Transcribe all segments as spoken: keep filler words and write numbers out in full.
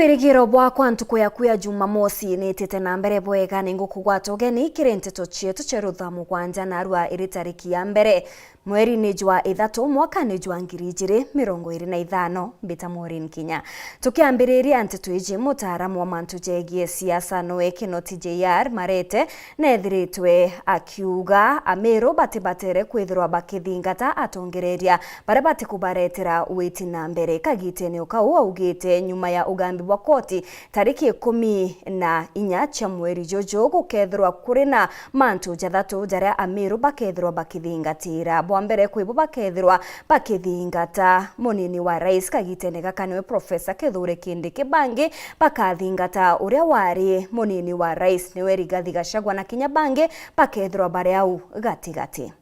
Irigiro bwakwa ntuku yaku ya Jumamosi nitite na mbere bwega, ni ngukugwata ugeni kiri nteto cietu cia rutha mugwanja narua iri tariki ya mbere mweri-ini jwa ithatu mwaka-ini jwa ngiri ijiri mirongo iri na ithano. Mbita Maureen Kinya. Tukiambiriria nteto iji, mutaaramu wa mantu jegie siasa noe Kinoti J R Marete neethiritwe akiuga Amiru batibatere kwithirwa bakithingata atongereria baria batikubaretera witi na mbere. Kagitene o kau augite nyuma ya ugambi bwa koti tariki ikumi na inya cia mweri juju, gukethirwa kuri na mantu jathatu jaria Amiru bakethirwa bakithingatira. Bwa mbere, kwi bo bakethirwa bakithingata munini wa rais kagitene gaka niwe Professor Kithure Kindiki. Bangi bakathingata uria wari munini wa rais niwe Rigathi Gachagua, na kinya bangi bakethirwa bari au gatigati.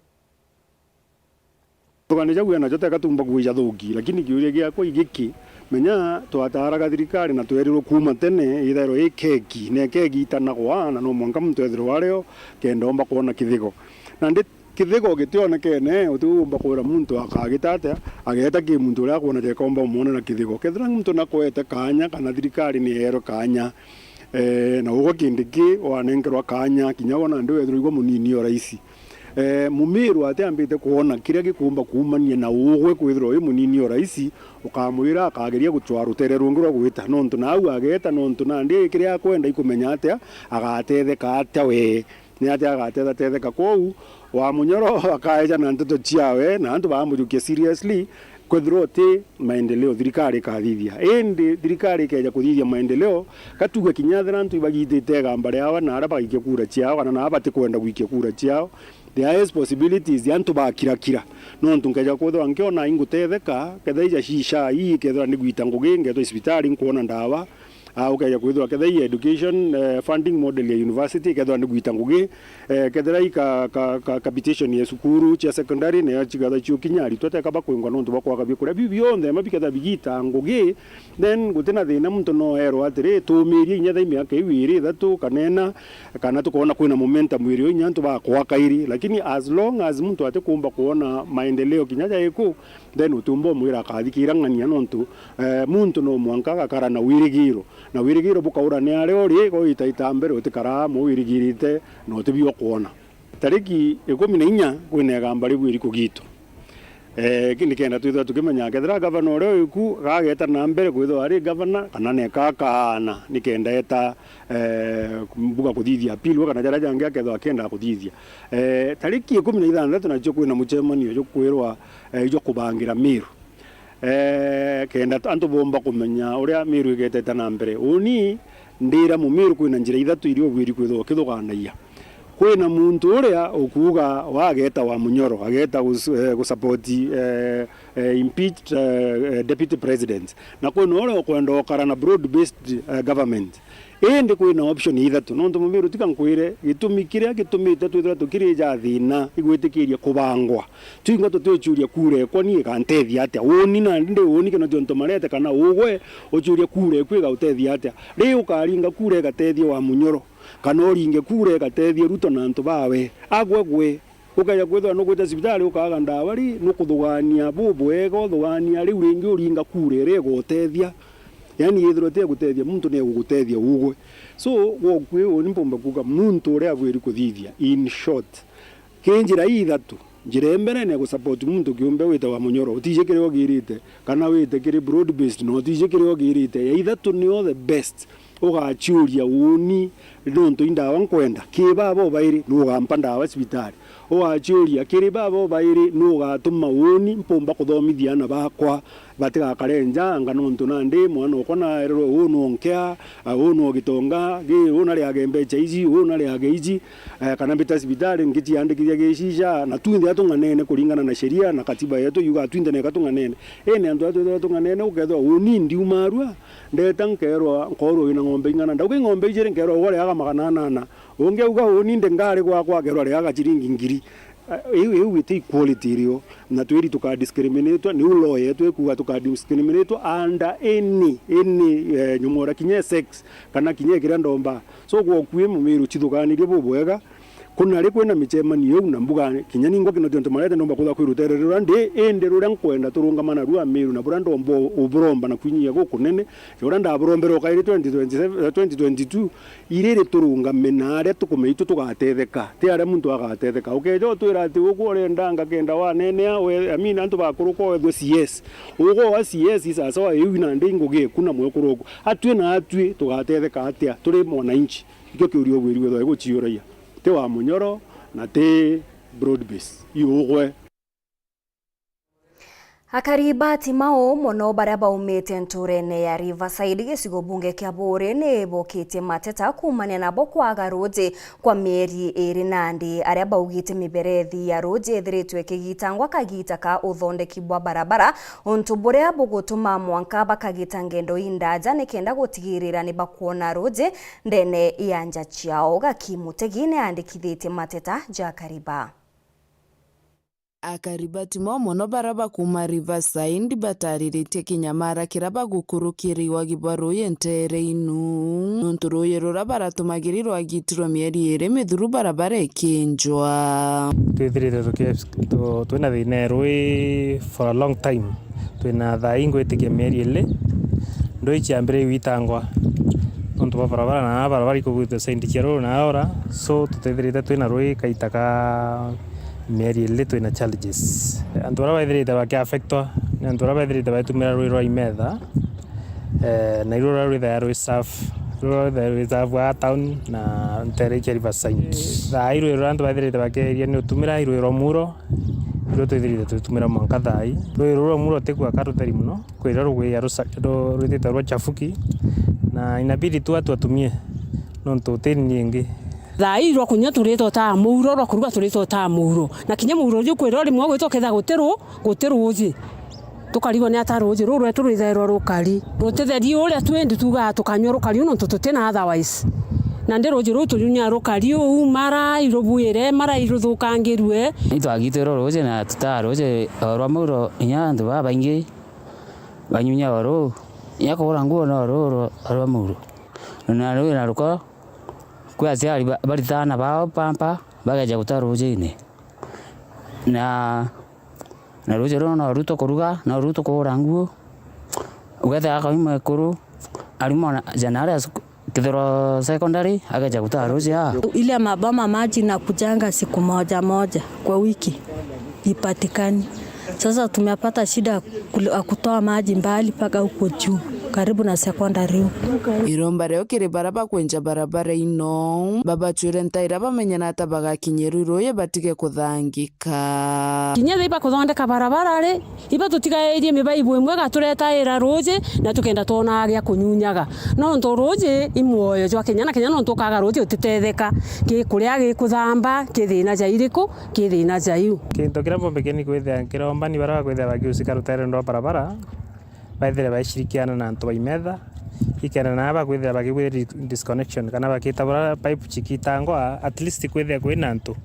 Tukane jau enajo teka tumba kuija thuki, lakini kiuria giakwa i giki, menya twataaraga thirikari na twerirwe kuuma tene ithairwe i keki, na keki itanagwa, na no mwanka muntu ethirwe ario kenda omba kwona kithigo. Nandi kithigo gitionekene, utiumba kwira muntu akagita atia, ageeta ki muntu uria akwona jekomba umwonera kithigo. Kethira muntu nakwete kaanya kana thirikari ni eerwe kaanya, eh, na ugwe Kindiki wanenkerwa kaanya, kinya we nandi wethirwe igwe munini o raisi. Eh, Mumiru atiambite kwona kiria gikumba kuumania na ugwe kwithirwa wi munini o raisi, ukamwira akageria gucwaa rutere rungi rwa gwita, nontu nau ageeta, nontu nandi kiria akwenda ikumenya atia agatetheka atia we. Ni atia agatethatetheka? Kwou wa Munyoro akaeja na nteto ciawe, na antu bamujukia seriously, kwethirwa uti maendeleo thirikari ikathithia. Indi thirikari ikeja kuthithia maendeleo, ka tuge kinya ethira antu ibagitite igamba riawa na aria bagaikia kura ciao, kana na aria batikwenda gwikia kura ciao, the highest possibilities antu bakirakira. Nontu nkeja kwithirwa nkiona ingutetheka, kethira ija cia ii, kethirwa ni gwita ngugi, ngetwa cibitari nkwona ndawa, Ah, ukeja kwithirwa kethira i education, eh, funding model ya university, kethirwa ni gwita ngugi, eh, kethira i ka, ka, ka, capitation ya cukuru cia secondary, nayo cikethirwa ciukinya aritwa teka bakwingwa nontu bwa kwaga biukuria. Biu bionthe ma bikethirwa bigita ngugi, then gutina thina, muntu no erwa atiri, tumirie inya thaa i miaka iu iri, ithatu, kana ina, kana tukona kwina momentum iri o inya antu bakwa kairi. Lakini as long as muntu atikumba kwona maendeleo kinya jaiku, then utiumba umwira akathikira ng'ania, nontu, eh, muntu no mwanka agakara na wirigiro, na wirigiro bukaura ni aria uri, ko itaita mbere utikaraa mo wirigirite na utibio kwona. Tariki ikumi na inya kwina igamba ribwiri kugitwa. Eh, ki-, nikenda twithirwa tukimenya kethira gavana uria wiku gageta na mbere kwithirwa ari gavana kana neka akaana, nikenda eta, eh, mbuga kuthithia appeal we kana jaria jangi akethirwa akienda kuthithia. Eh, tariki ikumi na ithanthatu nacio kwina mucemanio jukwirwa, eh, jwa kubangira Miru. Eh, kenda t-, antu bomba kumenya uria Miru igetete na mbere. Uni ndira Mumiru kwina njira ithatu iria ubwiri kwithirwa ukithuganagia. Kwina muntu uria ukuuga wageta wa Munyoro, ageta gus-, eh, gusupport, eh, eh, impeached, eh, eh, deputy president. Na kwina uria ukwenda ukara na broad based, eh, government. Indi kwina option ithatu, nontu Mumiru, tika nkwire, gitumi kiria gitumite twithirwa tukirija thina igwitikiria kubangwa. Twingwa tutiucuria kura ekwa ni igantethia atia? Uni nandi ndi uni kina tiontu marete kana ugwe ucuria kura ekwa igautethia atia? Ri ukaringa kura igatethia wa Munyoro, kana uringe kura igatethia Ruto na antu bawe? Agwe gwe, ukeja kwithirwa nugwita cibitari ukaaga ndawa ri, nukuthugania bubwega, uthugania riu ringi uringa kura iria igutethia. Yani yethirwa ti ya gutethia muntu, ni egugutethia ugwe. So, gwoku uni mpumba kuuga muntu uria abwiri kuthithia, in short, ki njira ii ithatu. Njira ya mbere ni ya gusupport muntu kiumbe wite wa Munyoro, utiji kiria ugirite, kana wite kiri broad based, na utiji kiria ugirite. Ya ithatu niyo the best. Ugaciuria uni, nontu i ndawa nkwenda, ki baba ubairi nugampa ndawa cibitari? Ugaciuria kiri baba ubairi nugatuma uni mpumba kuthomithia ana bakwa batigakare nja anga, nontu nandi mwana okwa naererwe uu nonkea, uu no gitonga, gi uu nariage mbecha iji, uu nariage iji, eh, kana mbita cibitari ngiciandikithia gicica, na twinthe atung'anene kuringana na sheria na katiba yetu yuga twinthe neka tung'anene. Indi antu atu twithirwa tung'anene, ukethirwa uni ndiuma arua, ndeta nkerwa, nkorwa wina ng'ombe ing'ana, ndauga i ng'ombe ijiri, nkerwa ugwe riaga magana anana. Ungi auga uni ndi ngari gwakwa, akerwa riaga ciringi ngiri. Eh, iu, iu iti equality irio, na twiri tukadiscriminatwa, niu law yetu ikuga tukadiscriminatwa under any, any, eh, nyomora kinya sex, kana kinya kiria ndomba. So, gwoku i Mumiru cithuganirie bubwega, Kuna ri kwina micemanio iu na mbuga kinya ningwa kino tiontu marete ndomba kutha kwi rutere ruria ndi, indi ruria nkwenda turungama narua Amiru na buria ndomba u-, uburomba na kwinyia gukunene, ja uria ndaburombere ukairi twenty twenty-seven, eh, twenty twenty-two, iriri turungame na aria tukumenya itu tugatetheka, ti aria muntu agatetheka. Ukeja utwira ati uku urenda ngakenda wanenea, we, I mean, antu bakuruka wethwe C S. Ugwa wa C S sasa wa iu nandi ngugi eku na mwekuru uku. Atwi na atwi tugatetheka atia turi mwananchi? Ikio kiuria ugwiri wethwa iguciuragia. Ti wa Munyoro na ti broad base. Iugwe. Akari ba Timau mono baria baumite nturene ya Riverside gicigo bunge kia Buuri ni bokitie mateta kuumania nabo kwaga ruuji kwa mieri iri nandi, aria baugite miberethi ya ruuji ithiritwe ikigitangwa kagita ka uthondeki bwa barabara, untu buria bugutuma mwanka bakagita ngendo indaja nikenda gutigirira ni bakwona ruuji ndene ya nja ciao. Gaki Mutegi ni andikithitie mateta ja akari ba. Akari ba Timau mono baria bakuuma Riverside batariritie kinyamara kiria bagukurukira iwagi bwa ruuji nteere inu, nontu ruuji ruria baratumagira irwagitirwe mieri iri mithuru barabara ikinjwa. Twithirite tuki-, tu-, twina thina e ruuji for a long time. Twina thaa ii ngwitikia mieri ili, ndui ciambiririe gwitangwa nontu bwa barabara, na barabara ikugwitwe side cia ruru na ora, so tutithirite twina rui kaita ka mieri ili twina challenges. Antu baria baithirite bakiaffectwa ni antu baria baithirite baitumira rui rwa Imetha, eh, na iru ruria rwithaga rwi serve, rwithaga rwi serve aa town na nteere cia Riverside. Thaa ii rui ruria antu baithirite bakieria ni utumira i rui rwa Muro, iru twithirite tutumira mwanka thaa ii. Rui ruru rwa Muro ti gwaka rutheri mono, kwira rugwia rusa-, ru-, rwitite rwa chafuki, na inabidi tu watu watumie, nontu ti ni ingi. Thaa ii rwa kunyua turitotaa muuro, rwa kuruga turitotaa muuro. Na kinya muuro uju kwira rimwe gwita ukethira guti ru-, guti ruuji. Tukarigwa ni ata ruuji ruu rwetu rwithairwa rukari. Rutitheri uria twendi tugaa tukanyua rukari uu nontu tutina otherwise. Nandi ruuji ruu tunyunyaa rukari uu, mara irubwire, mara iruthukangirue. Itwagitwirwe ruuji na tutaa ruuji o rwa muuro, inya antu babaingi banyunyaa o ruu, inya kuura nguo no ruu rwa, rwa muuro. Na ruu na ruko, kwi aciari ba-, barita aana bao pamper, bageja guta ruujine. Na, na ruuji ruu no ruu tukuruga, no ruu tukuura nguo. Ugethira akauga mwekuru, arimu ona, jana aria Kithiro Secondary, ageja gutaa ruuji aa. Ile maboma maji inakujanga siku moja moja kwa wiki, ipatikani. Sasa tumepata shida kul-, ya kutoa maji mbali mpaka huko juu, karibu na secondary huko. Iromba rio kiri baria bakwenja barabara ino, babacwire ntaira bamenye na ata bagakinyirwa ruuji batige kuthangika. Kinya riria bakuthondeka barabara ri, iba tutigairie mibaibu imwe gaturetaira ruuji na tukenda twonaa gia kunyunyaga. Nontu ruuji i muoyo jwa kinya na kinya, nontu ukaga ruuji utitetheka. Ki kuria, gi kuthamba, ki thina ja iriku, ki thina ja iu. Kintu kiria mbumbikie ni kwithia nkiromba ni baria bakwithia bakiusika rutere rwa barabara, baithire baishirikiana na antu ba Imetha, ikenda na bakwithira bakigwithia disconnection, kana bakita bura pipe cikitangwa, at least kwithia kwina antu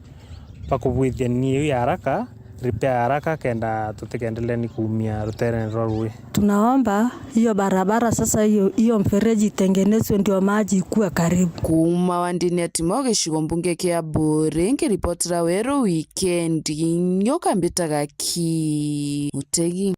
bakubwithia ni iu ya haraka, repair ya haraka, kenda tutikendelee ni kuumia ruterene rwa ruui. Tunaomba hiyo barabara sasa, hiyo, hiyo mfereji itengenezwe ndio maji ikue karibu. Kuuma wandini ya Timau gicigo mbunge kia Buuri, nkiripotera Weru Wikendi, nyoka mbitaga ki Mutegi.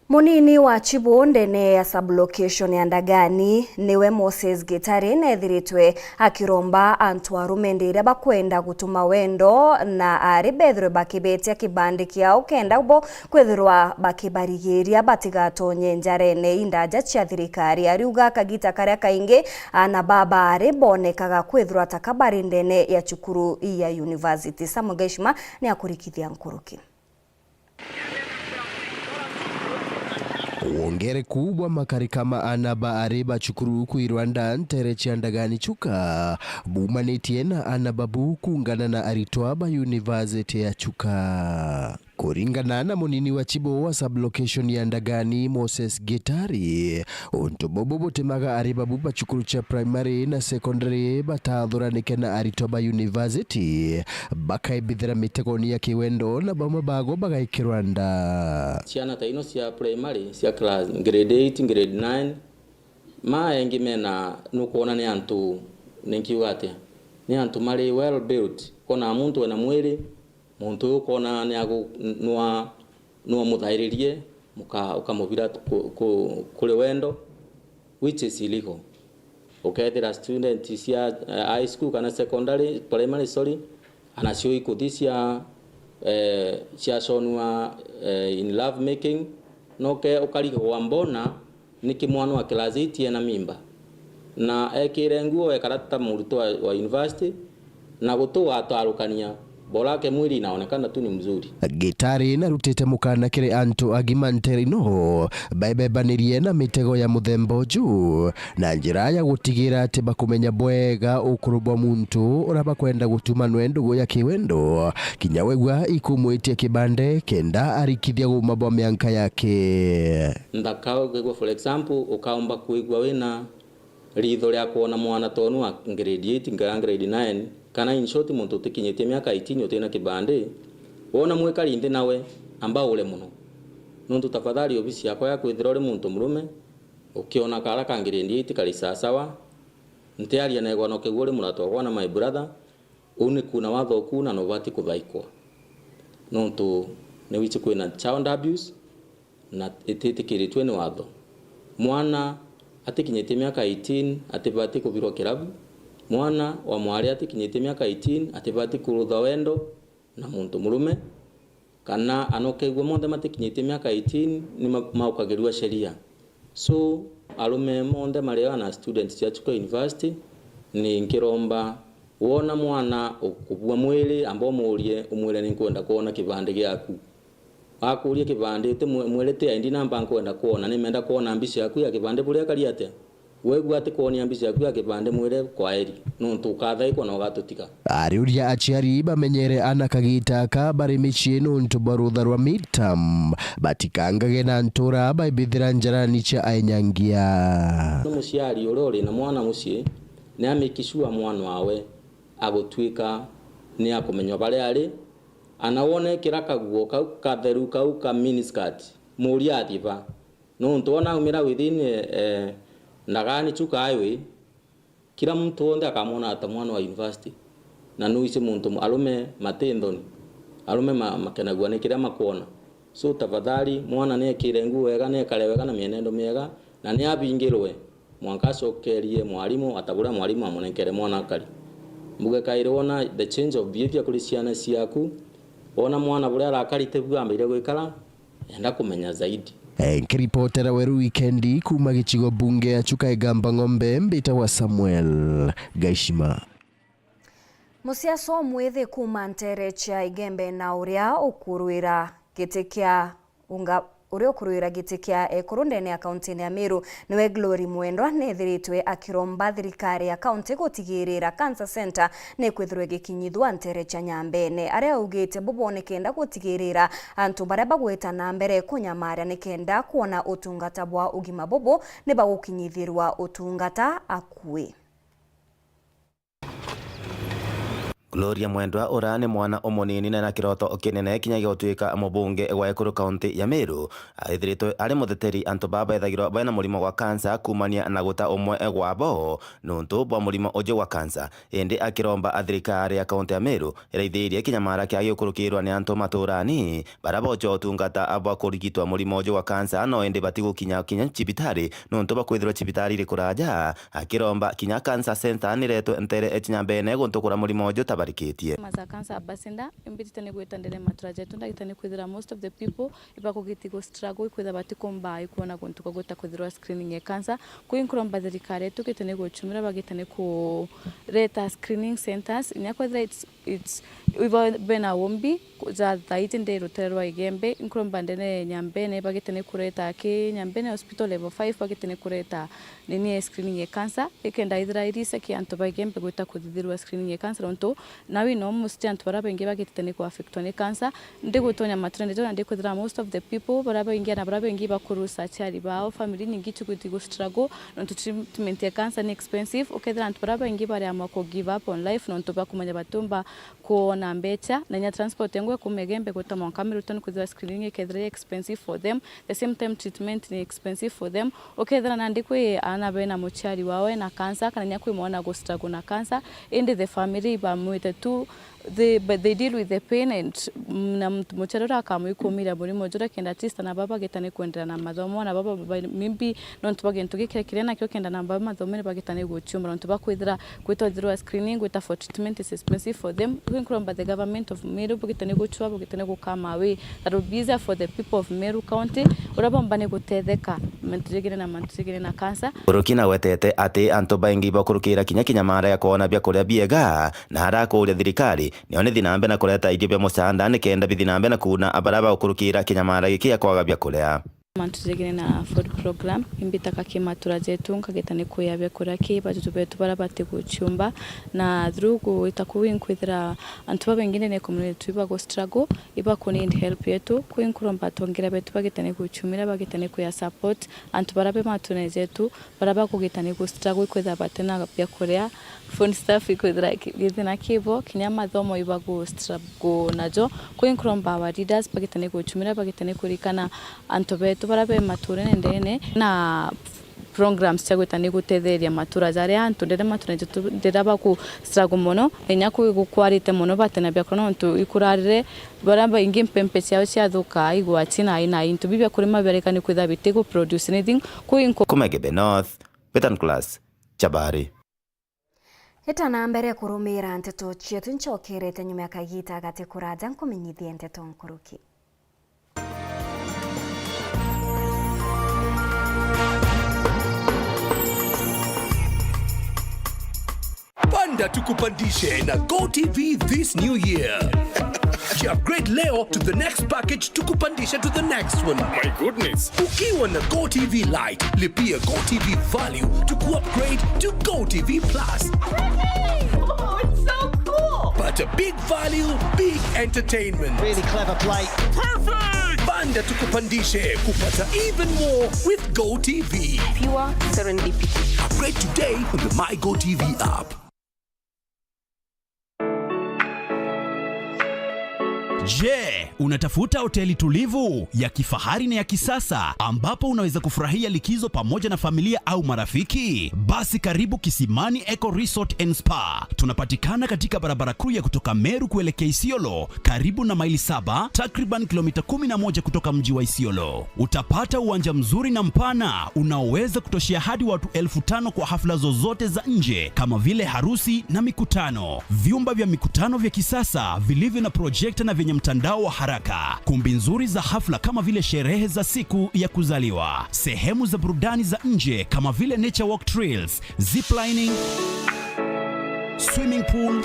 Munini wa Chibu ndene ya sub-location ya Ndagani niwe Moses Gitari neethiritwe akiromba antu arume ndiria bakwenda gutuma wendo na aari bethirwe bakibetia kibandi kiao kenda bo kwithirwa bakibarigiria batigatonye njarene indaja cia thirikari. Ariuga kagita karia kaingi aana ba baari bonekaga kwithirwa taka bari ndene ya cukuru ya university. Samuel Gaishima ni akurikithia nkuruki. Wongereku bwa makarika ma aana ba aari ba cukuru kwi Rwanda ntere cia Ndagani Chuka bumanitie na aana babu kuungana na aritwa ba university ya Chuka. Kuringana na munini wa Chibu wa sub-location ya Ndagani, Moses Gitari, untu bubu butimaga aari babu ba cukuru cia primary na secondary batathuranike na aritwa ba university, bakaibithira mitegoni ya kiwendo na bamwe bago bagaikirwa nda. Ciana ta ino cia primary, cia class, grade eight, grade nine, ma engi mena, nukwona ni antu, ninkiuga atia? Ni antu mari well built. Ukonaga muntu ena mwiri, muntu uyu ukonaga ni agu-, nwa-, nwamuthairirie, muka-, ukamubira ku-, ku-, kuri wendo, which is illegal. Ukethira student cia, eh, high school kana secondary, primary, sorry, anacio ikuthi cia, eh, ciaconua, eh, in love making, noke ukarigagwa mbona niki mwana wa class eight ena mimba, na ekire nguo ekara ta murutwo wa, wa university, na guti ugatarukania, bora yake mwili inaonekana tu ni mzuri. Gitari narutite mukana kiri antu agima ntere ino baebebanirie na mitego ya muthemba uju, na njira ya gutigira ati bakumenya bwega ukuru bwa muntu uria bakwenda gutuma nwe ndugu ya kiwendo, kinya wegua ikumwitia kibande kenda arikithia guuma bwa mianka yake. Nthaka ukigua, for example, ukaomba kwigua wina ritho ria kwona mwana tonu wa grade eight kana grade nine, kana in short muntu utikinyitie miaka eighteen utina kibande, wona mwikari nthi nawe, amba ure muno. Nontu tafadhali obisi yakwa ya kwithira uri muntu murume, ukiona kara ka grade eight kari sawasawa, ntiaria na igwa na ukigua uri muratwa gwa na my brother, uu ni kuna watho uku na nubati kuthaikwa. Nontu ni wici kwina child abuse, na ititikiritue ni watho. Mwana atikinyitie miaka eighteen atibati kubirwa kirabu. Mwana wa mwari atikinyitie miaka eighteen atibati kurutha wendo na muntu murume, kana anokegua monthe matikinyitie miaka eighteen ni ma-, maukagirua sheria. So, arume monthe maria na students cia Chuka University, ni nkiromba, wona mwana ukubua mwiri, amba umurie, umwire, "Ninkwenda kwona kibande giaku." Akuria kibande, uti mwe-, mwire, "Ti I D namba nkwenda kwona, nimenda kwona mbica yaku ya kibande buria ikari atia." Wegua ati kwonia mbica yaku ya kibande, mwire, "Kwaheri," nontu ukathaikwa na ugatutiga. Ariuria aciari bamenyere ana kagita aka bari micii nontu bwa rutha rwa midterm, batikangage na ntura baibithira njarani cia ainyangia. Ni muciari uria uri na mwana mucii, ni a make sure mwana wawe agutuika ni akumenywa baria ari, ana wone kira kaguo kau katheru kau ka miniskirt, muria athie ba. Nontu wona aumira within, eh, eh, Ndagani Chuka Highway, kila muntu wonthe akamwona ta mwana wa university. Na nuici muntu mu-, arume mati nthoni. Arume ma-, makenagua ni kiria makwona. So, tafadhali, mwana niekire nguo wega, niekare wega na mienendo miega, na niabingirwe. Mwanka acokerie mwarimu, ata buria mwarimu amunenkere mwana akari. Mbuge kairi wona the change of behavior kuri ciana ciaku, wona mwana buria arakari tibu ambaire gwikara, enda kumenya zaidi. Eh, nkiripotera Weru Wikendi kuuma gicigo bunge ya Chuka Igamba Ng'ombe, mbitagwa Samuel Gaishima. Musiaso mwithi kuuma ntere cia Igembe na uria ukurwira giti kia unga-, uria ukurwira giti kia ekuru ndene ya kaunti ya Meru niwe Glory Mwendwa nethiritwe akiromba thirikari ya kaunti gutigirira Cancer Centre nikwithirwa igikinyithua ntere cia Nyambene, aria augite bubu ni kenda gutigirira antu baria bagwita na mbere kunyamaria ni kenda kwona utungata bwa ugima bubu ni bagukinyithirwa utungata akui. Gloria Mwendwa, ura ni mwana umunini na ena kiroto kinene kinya gia gutuika mubunge wa ekuru kaunti ya Meru, aithiritwe ari mutheteri antu baa bethagirwa bena murimo gwa kansa kuumania na guta umwe gwabo nuntu bwa murimo uju gwa kansa. Indi akiromba thirikari ya kaunti ya Meru iraithirie kinyamara kia giukurukirwa ni antu maturani, baria bochwa utungata bwa kurigitwa murimo uju gwa kansa, no indi batigukinya kinya cibitari nuntu bwa kwithirwa cibitari iri kuraja. Akiromba kinya Cancer Centre niretwe ntere e Chinyambene guntu kuria murimo uju utabarikitie. Maza Cancer Ambassador, imbitite ni gwita ndene matura jetu, ndagita ni kwithira most of the people ibakugitigwo struggle ikwitha batikumba ikwona guntu kwa gwita kwithirwa screening ya cancer. Kwi nkuromba thirikari yetu gite ni guchumira bagite ni kureta screening centers, inya kwithira it's, it's, ibo bena wombi, ja thaiti ndi rutere rwa Igembe, nkuromba ndene Nyambene bagite ni kureta ki Nyambene Hospital level five bagite ni kureta nini ya screening ya cancer, ikenda ithira irisa ki antu ba Igembe gwita kuthithirwa screening ya cancer, nontu Na we know most antu baria baingi bagitite ni ku affectwa ni cancer. Ndi gutonya matunda ndeto na ndi kwithira most of the people baria baingi na baria baingi bakurusa aciari bao, family nyingi chikuti gu struggle nontu treatment ya cancer ni expensive. Ukethira antu baria baingi bariamwa ku give up on life nontu bakumenya batumba kuona mbecha, na inya transport yangu ya kuma Igembe gwita mwanka Miruton kwithirwa screening ikethira i expensive for them, the same time treatment ni expensive for them. Ukethira nandi kwi aana bena muciari wao ena cancer, kana inya kwi mwana gu struggle na cancer, indi the family bamwite tu, they, but they deal with the pain and, mm, na muntu muciari uria akamwikumira murimo juria kenda at least ana baba bagita ni kuendelea na mathomo, na baba, baba maybe nontu bwa gintu gikire kiria nakio kenda na baba mathomere bagita ni guciumba nontu bakwithira gwita through a screening, gwita for treatment is expensive for them. Kwi nkuromba the government of Meru bugite ni gucua, bugite ni gukama way that will be easier for the people of Meru County, uria bomba ni gutetheka mantu jegene na mantu jegene na cancer. Nkuruki nagwetete ati antu baingi bakurukira kinya kinyamara ya kwona biakuria biega na arakuria thirikari niyo nithi na mbere na kureta irio bia mucanda nikenda bithi na mbere na kuuna baria bagukurukira kinyamara giki ya kwaga biakuria. Mantu jegene na food program, imbitaga ki matura jetu, nkagita ni kuya biakuria ki bajuju betu baria batiguciumba, na through gwita kuu inkwithira antu babaingi ndene community yetu ibagu struggle, ibaku need help yetu, kwi nkuromba atongeria betu bagita ni guciumira, bagita ni kuya support antu baria be matura jetu, baria bakugita ni gu struggle ikwithira batina biakuria, food stuff ikwithira ki-, githina kibo, kinya mathomo ibagu struggle najo. Kwi nkuromba our leaders bagita ni guciumira, bagita ni kurikana antu betu baria be maturene ndene na programs cia gwita ni gutetheria matura jaria antu ndene matura jetu ndira bagu struggle mono, na inya kwi gukwarite mono batina biakuria nontu ikurarire baria baingi mpempe ciao ciathuka igwa china aina into bibia kurima biareka ni kwithira bitigu produce anything. Kwi nku- Kumegebe North, Betan Class, Chabari. Ita na mbere kurumira nteto cietu, ncokerete nyuma ya kagita gati kuraja nkumenyithie nteto nkuruki. Panda tukupandishe na GoTV this new year. Upgrade leo to the next package tukupandishe to the next one. My goodness. Ukiwa na GoTV Lite, lipia GoTV Value to upgrade to GoTV Plus. Oh, it's so cool. Pata big value, big entertainment. Really clever play. Perfect! Panda tukupandishe kupata even more with GoTV. Pure serendipity. Upgrade today on the My GoTV app. Je, unatafuta hoteli tulivu, ya kifahari na ya kisasa ambapo unaweza kufurahia likizo pamoja na familia au marafiki? Basi karibu Kisimani Eco Resort and Spa. Tunapatikana katika barabara kuu ya kutoka Meru kuelekea Isiolo, karibu na Maili Saba, takriban kilomita kumi na moja kutoka mji wa Isiolo. Utapata uwanja mzuri na mpana unaoweza kutoshea hadi watu elfu tano kwa hafla zozote za nje kama vile harusi na mikutano. Vyumba vya mikutano vya kisasa vilivyo na projekta na vyenye mtandao wa haraka. Kumbi nzuri za hafla kama vile sherehe za siku ya kuzaliwa. Sehemu za burudani za nje kama vile nature walk trails, ziplining, swimming pool,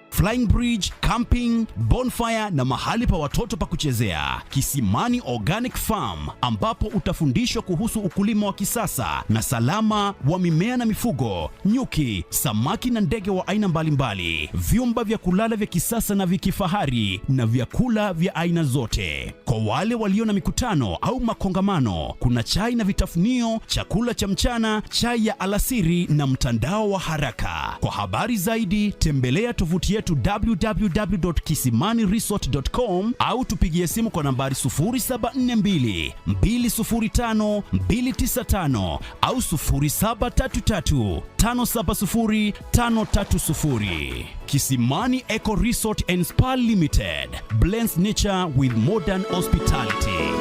flying bridge, camping, bonfire na mahali pa watoto pa kuchezea. Kisimani Organic Farm, ambapo utafundishwa kuhusu ukulima wa kisasa na salama wa mimea na mifugo, nyuki, samaki na ndege wa aina mbalimbali, vyumba vya kulala vya kisasa na vya kifahari na vyakula vya aina zote. Kwa wale walio na mikutano au makongamano, kuna chai na vitafunio, chakula cha mchana, chai ya alasiri na mtandao wa haraka. Kwa habari zaidi, tembelea tovuti yetu w w w dot kisimani resort dot com au tupigie simu kwa nambari sufuri saba nne mbili, mbili sufuri tano, mbili tisa tano au sufuri saba tatu tatu, tano saba sufuri, tano tatu sufuri. Kisimani Eco Resort and Spa Limited blends nature with modern hospitality.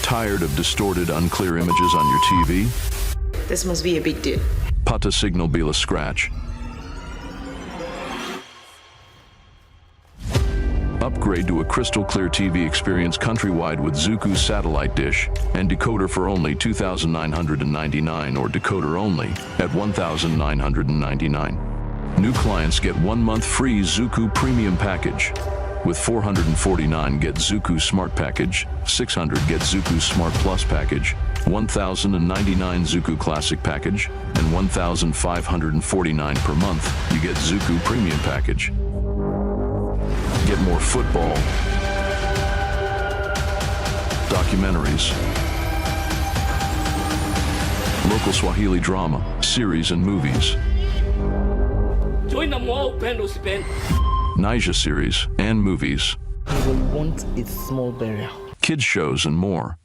Tired of distorted, unclear images on your T V? This must be a big deal. Pata signal bila scratch. Upgrade to a crystal clear T V experience countrywide with Zuku satellite dish and decoder for only two thousand nine hundred and ninety-nine or decoder only at one thousand nine hundred and ninety-nine. New clients get one month free Zuku Premium Package. With four hundred and forty-nine, get Zuku Smart Package, six hundred, get Zuku Smart Plus Package, one thousand ninety-nine Zuku Classic Package, and one thousand five hundred forty-nine per month, you get Zuku Premium Package. Get more football, documentaries, local Swahili drama, series and movies, Join na mwa upendo usipende. Niger series and movies, You will want a small burial. Kids shows and more.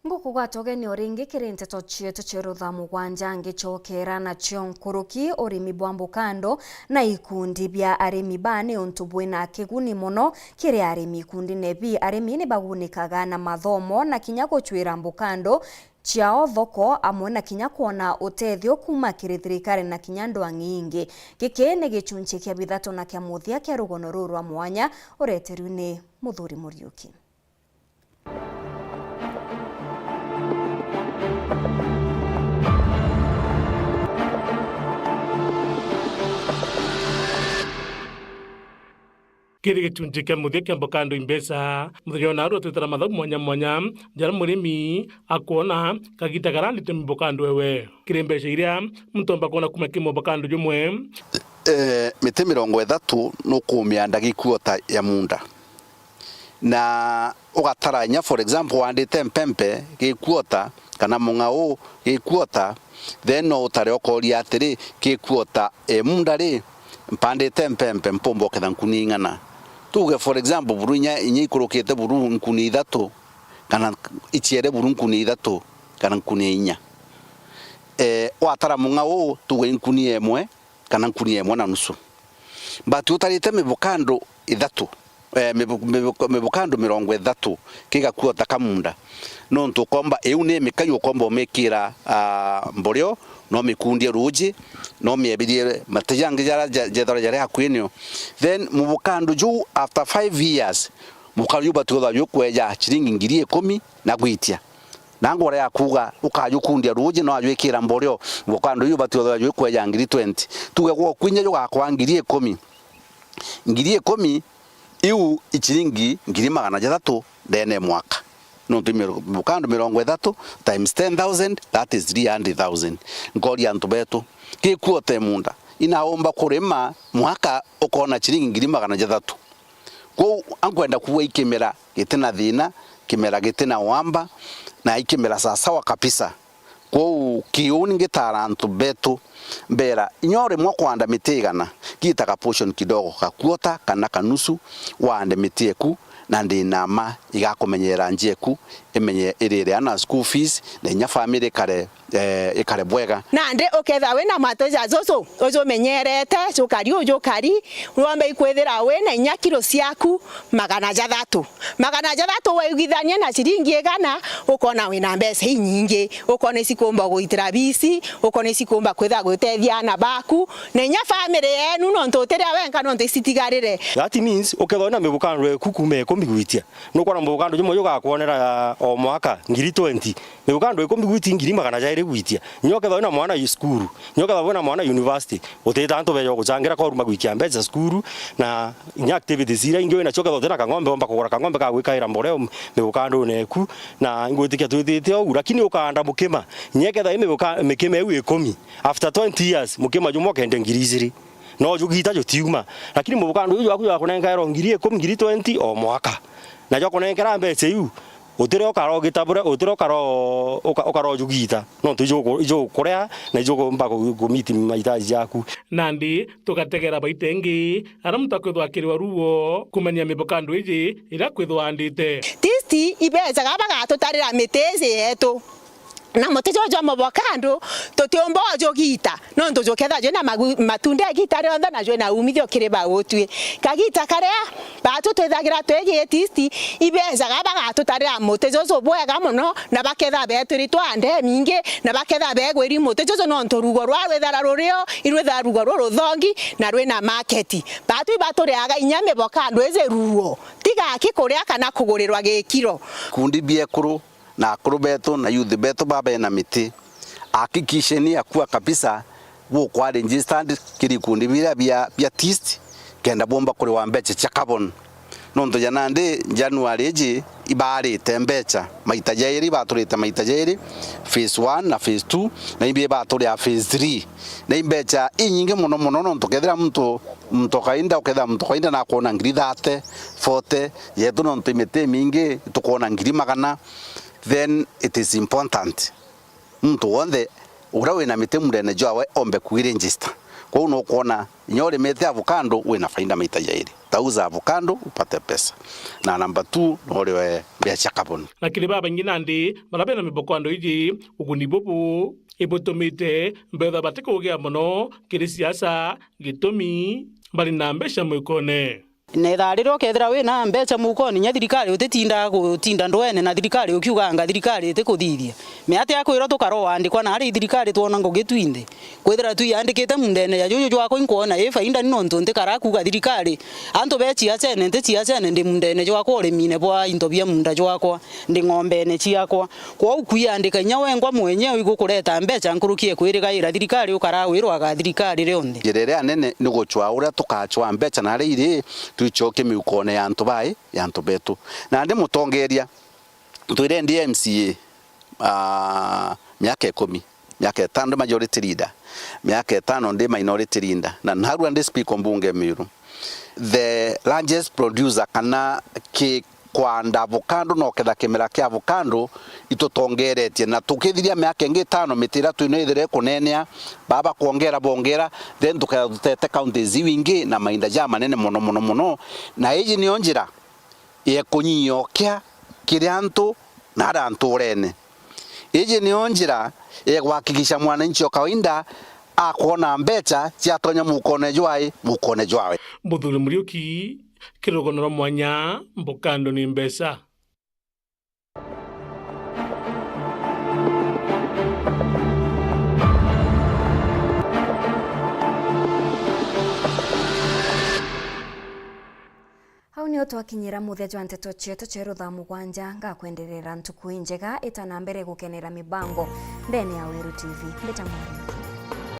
Ngukugwata ugeni o ringi kiri nteto cietu cia rutha mugwanja, ngicokera nacio nkuruki urimi bwa mbukando na ikundi bia arimi ba ni untu bwina kiguni mono kiri arimi. Ikundine bi arimi ni bagunikaga na mathomo na kinya gucwira mbukando ciao thoko, amwe na kinya kwona utethio kuuma kiri thirikari na kinya ndwang'i ingi. Giki ni gicunchi kia bithatu na kia muthia kia rugono ruru rwa mwanya ureterwi ni Muthuri Muriuki. Kiri gicunchi kia muthia kia mbokando imbeca, muthenya wa naarua twitara mathabu mwanya mwanya, jaria murimi akwona kagita karia andite mbokando ewe. Kiri mbeca iria muntu omba kwona kuuma kiri mbokando jumwe. Eh, miti mirongo ithatu nukumianda gi quarter ya munda. Na ugatara inya, for example, wandite mpempe gi quarter, kana mung'ao gi quarter, then no utare ukoria atiri, gi quarter e munda ri, mpandite mpempe, mpumba uketha nkuni ing'ana? Tuge, for example, buru inya, inya ikurukite buru nkuni ithatu, kana iciere buru nkuni ithatu, kana nkuni inya. Eh, watara mung'ao, tuge nkuni emwe, kana nkuni emwe na nusu. But utarite mibukando ithatu, eh, mibu-, mibu-, mibukando mirongo ithatu, kiga quarter ka munda. Nontu ukomba, iu ni mikai ukomba umikira, ah, mborio, no mikundie ruuji, no miebirie mati jangi jara ja-, jethora jari akui nio. Then mubukando juu after five years, mubukando juu batu kwithirwa jukweja ciringi ngiri ikumi na gwitia. Na ngwora ya kuuga ukajukundia ruuji, no ajwikira mborio, mubukando juu batu kwithirwa jukweja ngiri twenty. Tuge gwa kwinya jugakwa ngiri ikumi. Ngiri ikumi iu i ciringi ngiri magana jathatu ndene mwaka. Nontu i miru-, mibukando mirongo ithatu times ten thousand, that is three hundred thousand. Nkoria antu betu, ki quarter e munda, inaumba kurima mwaka ukona ciringi ngiri magana jathatu? Kwou ankwenda kuuga i kimera gitina thina, kimera gitina wamba, na i kimera sawasawa kabisa. Kwou kiuni ngitaara antu betu, mbera, inya urimwe kwanda miti igana, gita ka portion kidogo, ka quarter kana ka nusu, wande miti eku, na ndi na mma igakumenyera nji eku, imenye irire ana school fees, na inya family ikare, eh, ikare bwega. Nandi ukethirwa wina matu ja juju ujumenyerete, jukari ujukari, wombe ikwithira wina inya kiro ciaku magana jathatu. Magana jathatu waiguithania na ciringi igana, ukona wina mbeca inyingi, ukona icikumba kugitira bici, ukona icikumba kwithira gutethia ana baku, na inya family yenu, nontu utiria wenka, nontu icitigarire. That means, ukethirwa wina mibukando eku kuuma ikumi gwitia, nukwona mubukando jumwe jugakwonera o mwaka ngiri twenty. Mibukando ikumi gwitia ngiri magana jairi gwitia. Inya ukethirwa wina mwana yu cukuru, inya ukethirwa wina mwana university, utita antu beja guchangira koruma gwikia mbeca cukuru, na inya activities iria ingi winacio. Ukethirwa utina kang'ombe, omba kugura kang'ombe ka gwikaira mboreo mibukandone eku, na ingwitikia twitite ou, lakini ukaanda mukima. Inya ukethirwa i mibuka-, mikima iu ikumi, after twenty years, mukima jumwe ukendia ngiri ijiri. No jugita jutiuma. Lakini mubukando uju jwaku jwakunenkairwa ngiri ikumi, ngiri twenty o mwaka. Na jwakunenkera mbeca iu, utire ukaro gita bure, utire ukaro, uka-, ukaro jugita. Nontu ijuku-, ijukurea na ijukumba ku-, kumiti mahitaji jaku. Nandi tugategera baita ingi, aria muntu akwithwa akiriwa ruo kumenya mibukando iji iria kwithwa andite. Tisti ibecaga bagatutarira miti iji yetu. Na muti juju jwa mubokando tutiumba ujugita, nontu jukethira jwina magu-, matunda igita rionthe na jwina umithio kiri bautwi. Kagita karia baatu twithagira twi gitist, ibejaga bagatutarira muti juju bwega mono, na bakethira betwiritwe ande imingi, na bakethira begwiri muti juju, nontu rugo rwa rwithara rurio, irwithara rugo ruruthongi, na rwina market. Baatu ibaturiaga inya mibokando iji ruo, tiga aki kuria kana kugurirwa gikiro. Ikundi bia ekuru na akuru betu na youth betu baba bena miti, hakikisheni ya kuwa kabisa bukwa registered kiri ikundi biria bia, bia tist, kenda bumba kuriwa mbecha cia carbon. Nontu ja nandi January iji ibaarite mbecha maita jairi, ibaturite maita jairi, phase one na phase two, na imbi ibaturia phase three. Na imbecha inyingi mono mono, nontu kethira muntu, muntu kawaida, ukethira muntu kawaida nakwona ngiri thirty, forty, yetu nontu imiti imingi tukwona ngiri magana, then it is important muntu wonthe uria wina miti mundene jwawe ombe kwiregister. Kwou nukwona inya urimite avocado wina faida maita jairi. Tauza avocado upate pesa. Na number two, nuriwe mbecha carbon. Na kiri babaingi nandi baria bena mibokando iji, uguni bubu ibutumite mbetha batikugia mono kiri siasa, gitumi bari na mbecha mwikone. Na ithaa riria ukethira wina mbecha mukoni, inya thirikari utitindaga gutinda ndwene na thirikari ukiuganga thirikari itikuthithia. Miati akwirwa tukaroandikwa na ari thirikari twona ngugi twinthe. Kwithira twiandikite mundene ya juju jwakwa inkwona i faida ni nontu ntikara kuuga thirikari. Antu be ciacene, nti ciacene, ndi mundene jwakwa urimine bwa into bia munda jwakwa, ndi ng'ombene ciakwa. Kwou kwiandika inya wengwa mwenyewe igukureta mbecha nkuruki e kwirigaira thirikari ukara wirwaga thirikari rionthe. Njira iria nene ni gucwaa uria tukacwaa mbecha na aria iri twicokie miukone ya antu bai, ya antu betu. Nandi mutongeria, twire ndi M C A, ah, miaka ikumi, miaka itano ndi majority leader, miaka itano ndi minority leader, na narua ndi speaker mbunge Miru. The largest producer kana ki kwanda avocado na uketha kimera kia avocado itutongeretie, na tukithiria miaka ingi itano miti iria twino ithire ikunenea, baba kwongera bongera, then tuketha tutete counties iu ingi na mainda ja manene mono mono mono, na iji niyo njira ya kunyia ukia kiri antu na aria nturene. Iji niyo njira ya kuhakikisha mwananchi o kawaida akwona mbecha ciatonya mukone jwae, mukone jwawe. Muthuri Muriuki, kiri rugano rwa mwanya, Mbokando ni mbeca. Au nio twakinyira muthia jwa nteto cietu cieru thaa mugwanja. Ngakwenderera ntuku injega, ita na mbere gukenera mibango ndene ya Weru T V. Mbita Mwari.